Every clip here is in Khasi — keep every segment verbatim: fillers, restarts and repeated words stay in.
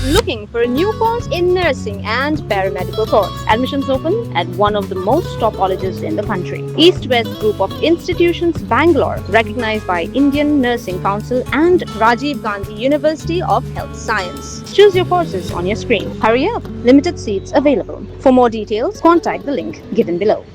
Looking for a new course in nursing and paramedical course? Admissions open at one of the most top colleges in the country. East West Group of Institutions, Bangalore, recognized by Indian Nursing Council and Rajiv Gandhi University of Health Science. Choose your courses on your screen. Hurry up, limited seats available. For more details, contact the link given below.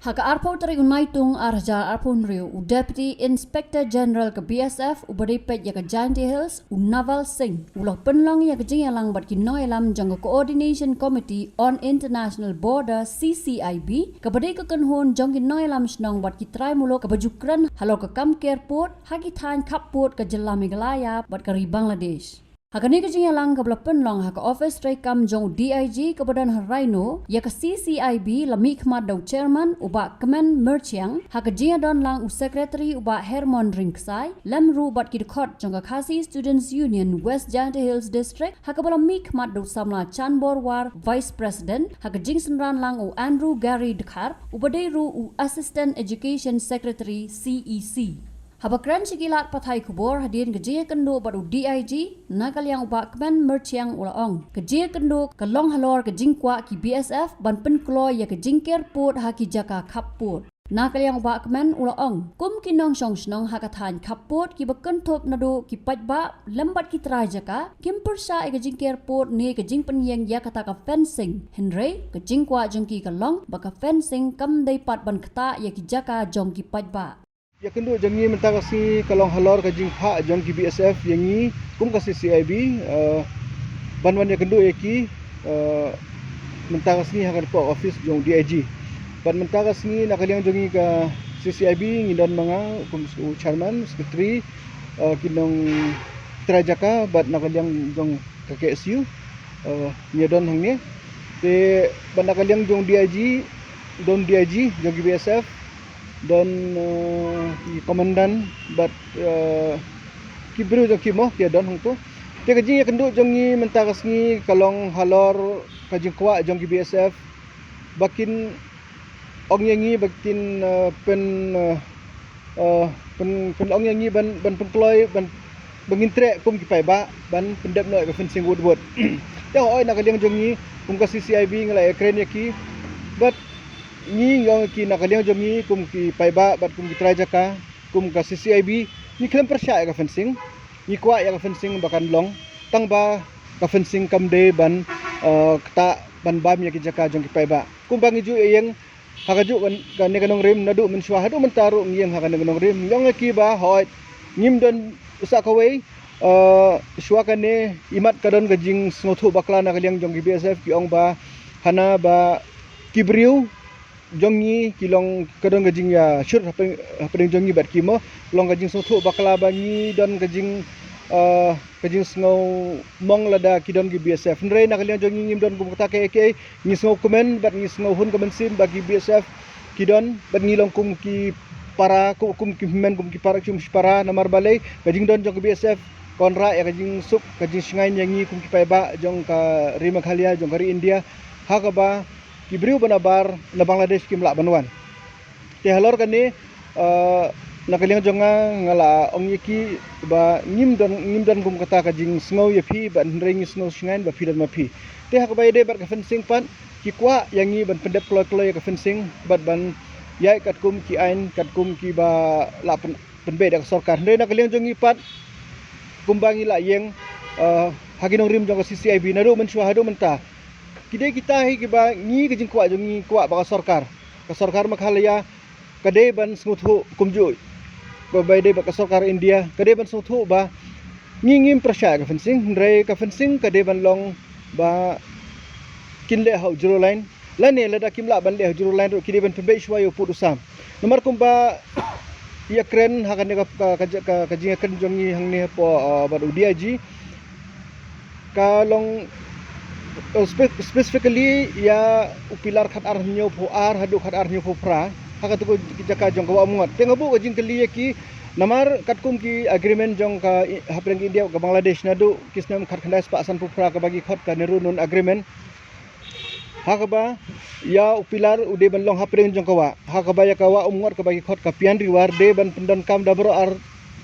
Ha ka arphew tarik u Naitung ar hajar arphew hynriew, u Deputy Inspector General ka B S F uba dei peit ïa ka Jaintia Hills, u Naval Singh, u la pynlong ïa ka jingïalang bad ki nongïalam jong ka Coordination Committee on International Border, C C I B, kaba dei ka kynhun jong ki nongïalam shnong bad ki trai muluk kaba ju kren halor ka kam ker pud ha ki thaiñ khappud ka jylla Meghalaya bad ka ri Bangladesh. Ha kane ka jingïalang kaba la pynlong ha ka office treikam jong u D I G kaba don ha Raino, ïa ka C C I B la mihkhmat da u chairman u Bah Kmen Myrchiang, ha ka jingïadon lang u secretary u Bah Hermon Ringksai, lem ruh bad ki dkhot jong ka Khasi Students Union West Jaintia Hills District, ha kaba la mihkhmat da u samla Chanbor War, vice president, ha ka jingsynran lang u Andrew Gary Dkhar, uba dei ruh u assistant education secretary, C E C. Haba kren sha ki lad pathai khubor hadien ka jingïakynduh bad u D I G, na ka liang u Bah Kmen Myrchiang u la ong, ka jingïakynduh ka long halor ka jingkwah ki B S F ban pynkloi ïa ka jingker pud ha ki jaka khappud. Na ka liang u Bah Kmen u la ong, kum ki nongshong shnong ha ka thaiñ khappud kiba kynthup naduh ki paidbah lem bad ki trai jaka, kim pyrshah ïa ka jingker pud ne ka jingpynïeng ïa kata ka fencing, hynrei ka jingkwah jong ki ka long ba ka fencing kam dei pat ban ktah ïa ki jaka jong ki paidbah. Ïakynduh jong ngi mynta ka sngi ka long halor ka jingphah jong ki B S F ïa ngi kum ka C C I B, eh, ban wan ïakynduh ïa ki, eh, mynta ka sngi ha ka dei office jong D I G. Bad mynta ka sngi na ka liang jong ngi ka C C I B ngi don ma nga kum u chairman, secretary, eh, ki nongtrai jaka, bad na ka liang jong ka K S U, eh, ngi don hangne. Te bad na ka liang jong D I G, don D I G jong ki B S F, don, eh, ki komandan bad, eh, ki briew jong ki mo ki don hangto. Te ka jingïakynduh jong ngi mynta ka sngi ka long halor ka jingkwah jong ki B S F ba kin ong ïa ngi ba kin, eh, pyn, eh, eh, pyn, pyn ong ïa ngi ban, ban pynkloi, ban, ba ngin treh kum ki paidbah ban pyndep noh ïa ka fencing wut wut. Te hooid na ka liang jong ngi kum ka C C I B ngi la ïakren ïa ki, bad ngi, ngi ong ïa ki na ka liang jong ngi kum ki paidbah bad kum ki trai jaka, kum ka C C I B, ngi khlem pyrshah ïa ka fencing, ngi kwah ïa ka fencing ba kan long, tang ba ka fencing kam dei ban, eh, ktah ban bam ïa ki jaka jong ki paidbah. Kumba ngi ju ïeng ha kajuh ka, kane ka nongrim naduh mynshuwa haduh mynta ruh ngi ïeng ha kane ka nongrim, ngi ong ïa ki ba hooid ngim don u sah kawei, eh, shuwa kane imat ka don ka jingsngewthuh bakla na ka liang jong ki B S F, ki ong ba hana ba ki briew jong ngi ki long, ka don ka jingïashut hapdeng, hapdeng jong ngi bad ki mo, long ka jingsngewthuh bakla ba ngi don ka jing, eh, ka jingsngew mong lada ki don ki B S F. Hynrei na ka liang jong ngi ngim don kum kata kaei kaei, ngi sngewkmen bad ngi sngewhun ka mynsiem ba ki B S F ki don bad ngi long kum ki para, kum, kum ki hynmen, kum ki para, kum ki para, namar balei ka jingdon jong ki B S F ka wanrah ïa ka jingsuk, ka jingshngaiñ ïa ngi kum ki paidbah jong ka ri Meghalaya, jong ka ri India, ha kaba ki briew ba nabar na Bangladesh kim lah ban wan. Te halor kane, eh, na ka liang jong nga, nga la ong ïa ki ba ngim don, ngim don kum kata ka jingsngew ïa phi, bad hynrei ngi sngew shngaiñ ba phi don ma phi. Te ha kaba ïadei bad ka fencing pat, ki kwah ïa ngi ban pyndep kloi kloi ïa ka fencing bad ban ïaid katkum ki aiñ, katkum kiba la pyn, pynbeit da ka sorkar. Hynrei na ka liang jong ngi pat, kumba ngi la ïeng, eh, ha ki nongrim jong ka C C I B naduh mynshuwa haduh mynta, ki dei kita hi kiba ngi, ka jingkwah jong ngi kwah ba ka sorkar, ka sorkar Meghalaya ka dei ban sngewthuh kumjuh ba, ba dei ba ka sorkar India ka dei ban sngewthuh ba ngi ngim pyrshah ka fencing, hynrei ka fencing ka dei ban long ba kin leh ha u zero line, lane lada kim lah ban leh ha u zero line ruh ki dei ban pynbeit shuwa ïa u pud u sam. Namar kumba ïakren ha kane ka, ka, ka, ka, ka jingïakren jong ngi hangne hapoh, ah, bad u D I G, ka long, eh, spe-, specifically ïa u pilar khat ar hynñiew phew ar haduh khat ar hynñiew phew phra ha katu ka jaka jong ka Wah Umngot. Te nga buh ka jingkylli ïa ki, namar katkum ki agreement jong ka i-, hapdeng India ka Bangladesh naduh ki snem khat khyndai spah san phew phra kaba ki khot ka Nehru Noon Agreement, ha kaba ïa u pilar u dei ban long hapdeng jong ka wah, ha kaba ïa ka Wah Umngot kaba ki khot ka Pian Riwar dei ban pyndonkam da baroh ar,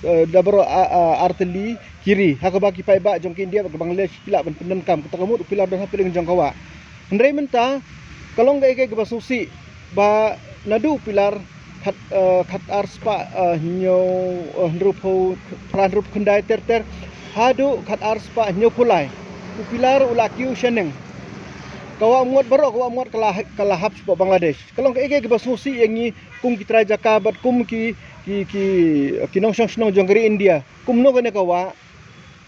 eh, da baroh a, a, ar tylli ki ri, ha kaba ki paidbah jong ki India bad ka Bangladesh ki lah ban pyndonkam. Kata ka mut u pilar don ha pdeng jong ka wah. Hynrei mynta ka long kaei kaei kaba sngewsih ba naduh u pilar khat, eh, khat ar spah, eh, hynñiew, eh, hynriewphew, phra hynriewphew khyndai ter ter haduh khat ar spah hynñiewphew lai, u pilar u la kiew shaneng. Ka wah Umngot baroh, ka wah Umngot ka la, ka la hap shapoh Bangladesh. Ka long kaei kaei kaba sngewsih ïa ngi kum ki trai jaka bad kum ki, ki, ki, ki nongshong shnong jong ka ri India. Kumno kane ka wah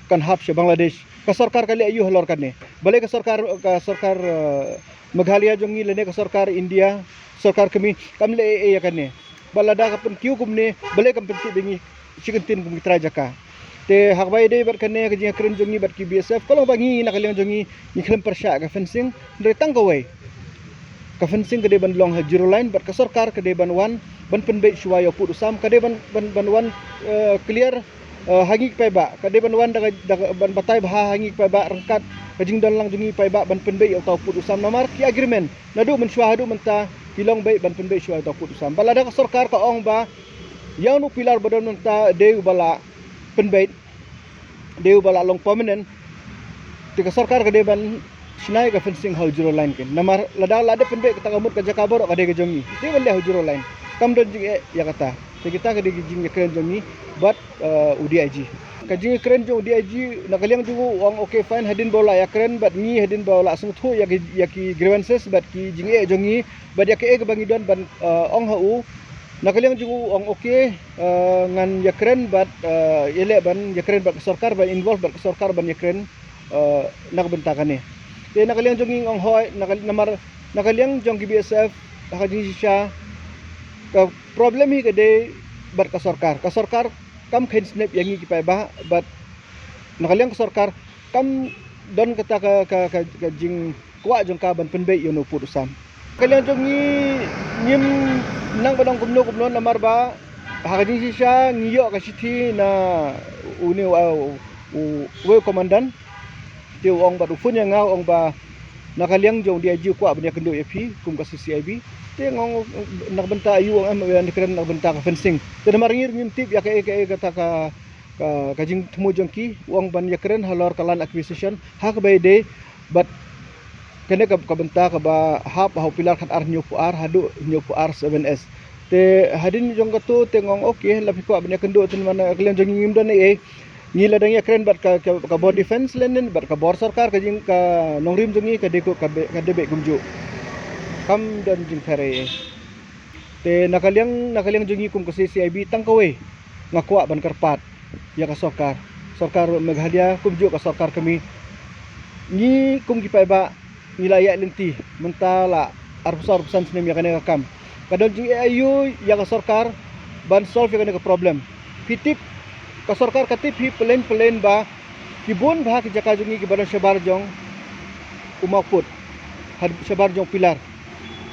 kan hap sha Bangladesh? Ka sorkar ka leh aïu halor kane? Balei ka sorkar, ka sorkar, eh, Meghalaya jong ngi lane ka sorkar India, sorkar kmie, kam leh ei ei ïa kane? Bad lada ka pynkiew kumne, balei kam pyntip ïa ngi shi kyntien kum ki trai jaka? Te ha kaba ïadei bad kane ka jingïakren jong ngi bad ki B S F, ka long ba ngi na ka liang jong ngi ngi khlem pyrshah ka fencing, hynrei tang kawei. Ka fencing ka dei ban long ha zero line bad ka sorkar ka dei ban wan ban pynbeit shuwa ïa u pud u sam, ka dei ban, ban, ban wan, eh, clear, eh, ha ngi ki paidbah, ka dei ban wan da ka, da ka ban batai bha ha ngi ki paidbah ryngkat ka jingdon lang jong ngi ki paidbah ban pynbeit ïa uta u pud u sam. Namar ki agreement naduh mynshuwa haduh mynta ki long beit ban pynbeit shuwa ïa uta u pud u sam. Bad lada ka sorkar ka ong ba ïa une u pilar ba don mynta dei uba la pynbeit, dei uba la long permanent, te ka sorkar ka dei ban shna ïa ka fencing ha u zero line kin. Namar lada la dep pynbeit, kata ka mut ka jaka baroh ka dei ka jong ngi, dei ban leh ha u zero line. Kam don jingeh ïa kata. Te kita ka dei ka jingïakren jong ngi bad, eh, u D I G. Ka jingïakren jong u D I G, na ka liang jong u u ong okay, fine, hadien ba u la ïakren bad ngi, hadien ba u la sngewthuh ïa ki, ïa ki grievances bad ki jingeh jong ngi bad ïa kaei kaba ngi don ban, eh, ong ha u, na ka liang jong u u ong okay, eh, ngan ïakren bad, eh, ïaleh ban ïakren bad ka sorkar, ban involve bad ka sorkar ban ïakren, eh, na ka bynta kane. Te na ka liang jong ngi ngi ong hooid, na ka, namar na ka liang jong ki B S F ha ka jingshisha ka problem hi ka dei bad ka sorkar. Ka sorkar kam kheiñ snep ïa ngi ki paidbah bad na ka liang ka sorkar kam don kata ka, ka, ka, ka jingkwah jong ka ban pynbeit ïa une u pud u sam. Ka liang jong ngi ngim nang ba dang kumno kumno namar ba ha ka jingshisha ngi ïoh ka shithi na une u, u, u, uwei u commandant. Te u ong bad u phone ïa nga u ong ba na ka liang jong u D I G u kwah ban ïakynduh ïa phi kum ka C C I B. Te nga ong na ka bynta aïu, u ong em, ïakren na ka bynta ka fencing. Te namar ngi ruh ngim tip ïa kaei kaei kata ka, ka, ka jingthmu jong ki, u ong ban ïakren halor ka land acquisition ha kaba ïadei bad kane ka, ka bynta kaba hap ha u pilar khat ar hynñiewphew ar haduh hynñiewphew ar seven S. Te hadien jong kato te nga ong okay, la phi kwah ban ïakynduh, te namar na ka liang jong ngi ngim don ei ei. Ngi la dang ïakren bad ka, ka, ka bor defense lane bad ka bor sorkar, ka jing, ka nongrim jong ngi ka dei ko, ka be, ka dei beit kumjuh. Kam don jingpher ei ei. Te na ka liang, na ka liang jong ngi kum ka C C I B tang kawei nga kwah ban kyrpad ïa ka sorkar, sorkar Meghalaya kumjuh ka sorkar kmie. Ngi kum ki paidbah ngi la ïaid lynti mynta la arphew saw arphew san snem ïa kane ka kam. Ka don jingeh aïu ïa ka sorkar ban solve ïa kane ka problem? Phi tip, ka sorkar ka tip hi plain plain ba ki bun bha ki jaka jong ngi kiba don shabar jong u mawpud, ha shabar jong u pilar.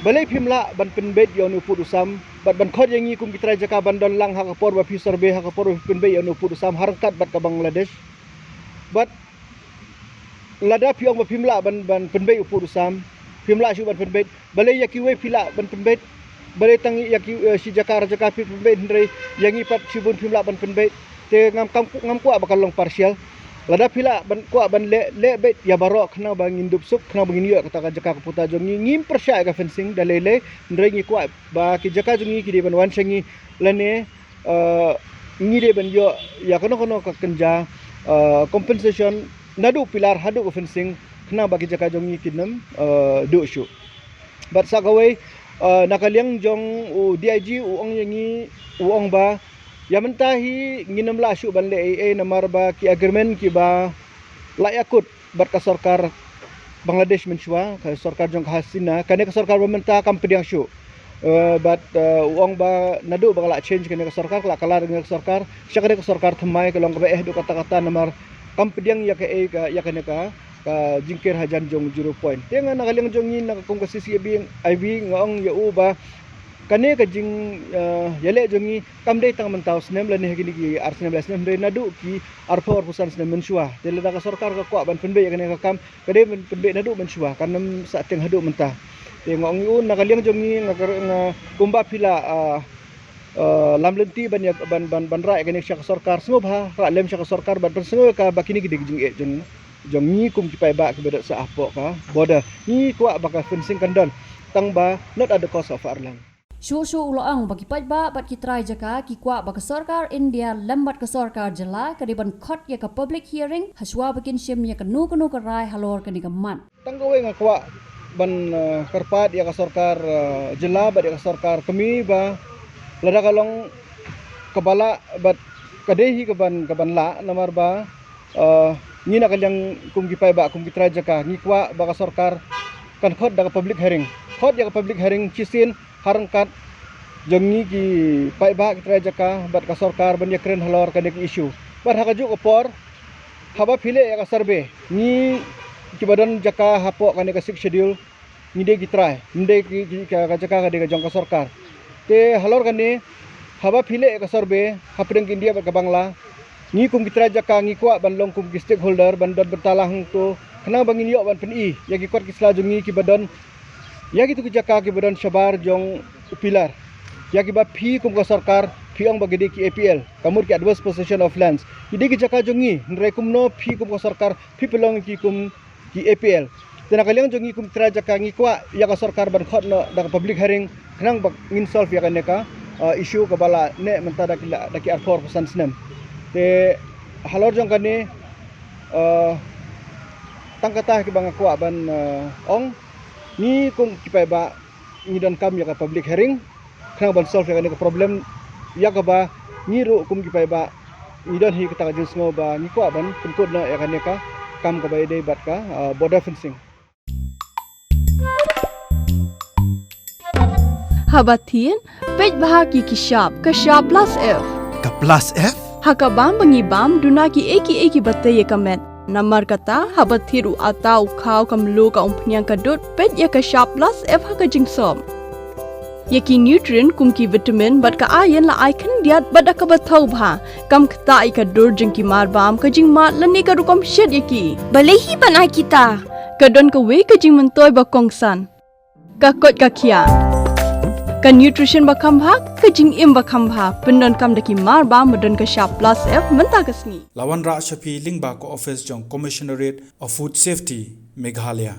Balei phim lah ban pynbeit ïa une u pud u sam bad ban khot ïa ngi kum ki trai jaka ban don lang ha ka por ba phi survey, ha ka por ba phi pynbeit ïa une u pud u sam ha ryngkat bad ka Bangladesh? Bad lada phi ong ba phim lah ban, ban pynbeit u pud u sam, phim lah shuh ban pynbeit, balei ïa kiwei phi lah ban pynbeit? Balei tang ïa ki, eh, shi jaka ar jaka phi pynbeit hynrei ïa ngi pat shibun phim lah ban pynbeit? Te ngam, kam, ngam kwah ba kan long partial. Lada phi lah ban, kwah ban leh, leh beit ïa baroh khnang ba ngin dup suk, khnang ba ngin ïoh kata ka jaka ka puta jong ngi. Ngim pyrshah ïa ka fencing da lei lei, hynrei ngi kwah ba ki jaka jong ngi ki dei ban wan sha ngi lane, eh, ngi dei ban ïoh ïa kano kano ka kynja, eh, compensation naduh pilar haduh ka fencing khnang ba ki jaka jong ngi kin ym, eh, duh shuh. Bad sa kawei, eh, na ka liang jong u D I G u ong ïa ngi, u ong ba ïa mynta hi ngin ym lah shuh ban leh ei ei namar ba ki agreement kiba la ïakut bad ka sorkar Bangladesh mynshuwa, ka sorkar jong ka Hasina, kane ka sorkar ba mynta kam pdiang shuh. Eh, bad, eh, u ong ba naduh ba ka la change kane ka sorkar, ka la kylla kane ka sorkar sha kane ka sorkar thymmai, ka long kaba eh haduh katta katta namar kam pdiang ïa kaei ka, ïa kane ka, ka jingker hajan jong zero point. Te nga na ka liang jong ngi na ka kum ka C C I B nga ong ïa u ba kane ka jing, eh, ïaleh jong ngi kam dei tang mynta u snem lane ha kine ki ar snem lai snem, hynrei naduh ki arphew arphew san snem mynshuwa. Te lada ka sorkar ka kwah ban pynbeit ïa kane ka kam, ka dei ban pynbeit naduh mynshuwa, kan ym sah tieng haduh mynta. Te nga ong ïa u na ka liang jong ngi nga, nga kumba phi la, ah, uh, lam lynti ban, ban, ban, ban rah ïa kane sha ka sorkar, sngewbha rah lem sha ka sorkar ban pynsngew ïa ka ba kine ki dei ki jingeh jong, jong ngi kum ki paidbah kiba don sah hapoh ka border. Ngi kwah ba ka fencing kan don, tang ba not at the cost of our land. Shuh shuh u la ong ba ki paidbah bad ki trai jaka ki kwah ba ka sorkar India lem bad ka sorkar jylla ka dei ban khot ïa ka public hearing hashwa ba kin shim ïa kano kano ka rai halor kane ka mat. Tang kawei nga kwah ban, eh, kyrpad ïa ka sorkar, eh, jylla bad ïa ka sorkar kmie ba lada ka long kaba lah bad ka dei hi kaban, kaban lah, namar ba, eh, ngi na ka liang kum ki paidbah kum ki trai jaka ngi kwah ba ka sorkar kan khot da ka public hearing. Khot ïa ka public hearing shisien ha ryngkat jong ngi ki paidbah ki trai jaka bad ka sorkar ban ïakren halor kane ka issue. Bad ha kajuh ka por, haba phi leh ïa ka survey, ngi kiba don jaka hapoh kane ka Sixth Schedule, ngi dei ki trai, ngi dei ki, ki, ka, ka jaka ka dei ka jong ka sorkar. Te halor kane, haba phi leh ïa ka survey hapdeng ka India bad ka Bangla, ngi kum ki trai jaka ngi kwah ban long kum ki stakeholder ban don bynta lang hangto, khnang ba ngin ïoh ban pyni ïa ki kot ki sla jong ngi kiba don ïa kitu ki jaka kiba don shabar jong u pillar, ïa kiba phi kum ka sorkar phi ong ba ki dei ki A P L, ka mut ki adverse possession of lands. Ki dei ki jaka jong ngi, hynrei kumno phi kum ka sorkar phi pynlong ki kum ki A P L. Te na ka liang jong ngi kum trai jaka ngi kwah ïa ka sorkar ban khot noh da ka public hearing khnang ba ngin solve ïa kane ka, uh, issue kaba la neh mynta da ki la, da ki arphew arphew san snem. Te halor jong kane, uh, tang kata kiba nga kwah ban, uh, ong, ngi kum ki paidbah ngi donkam ïa ka public hearing khnang ban solve ïa kane ka problem, ïa kaba ngi ruh kum ki paidbah ngi don hi kata ka jingsngew ba ngi kwah ban pynkut noh ïa kane ka kam kaba ïadei bad ka, uh, border fencing. Haba thied, peit bha ki ki shap, ka shap plus F. Ka plus F? Ha ka bam ba ngi bam, duna kiei kiei kiba tei ïa ka met. Namar kata, haba thied u atta, u khaw, ka mluh, ka umphniang, ka dud, peit ïa ka shap plus F ha ka jingsop. Ïa ki nutrient kum ki vitamin bad ka iron la ai khyndiat bad da kaba thaw bha. Kam ktah ïa ka dur jong ki mar bam, ka jingmad lane ka rukom shet ïa ki. Balei hi ban ai kita? Ka don kawei ka jingmyntoi ba kongsan. Ka koit ka khiah. Ka nutrition ba kham bha, ka jingim ba kham bha. Pyndonkam da ki mar bam ba don ka shap plus F mynta ka sngi. La wanrah sha phi lyngba ka office jong Commissionerate of Food Safety, Meghalaya.